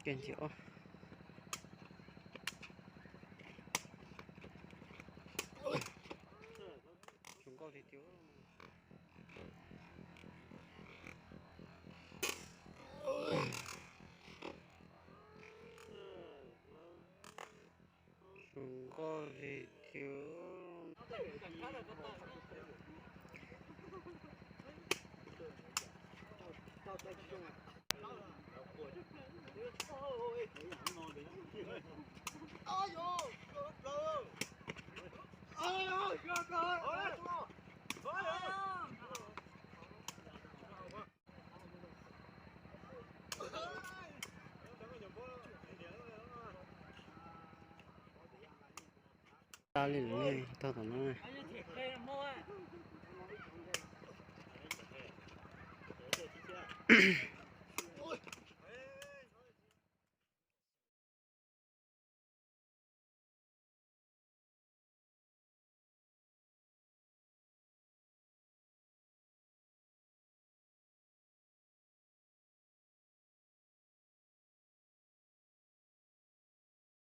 Kiag ntxiv os. Zoo nkauj li tiag. Zoo nkauj li tiag. Tau li lawm, tau tom no.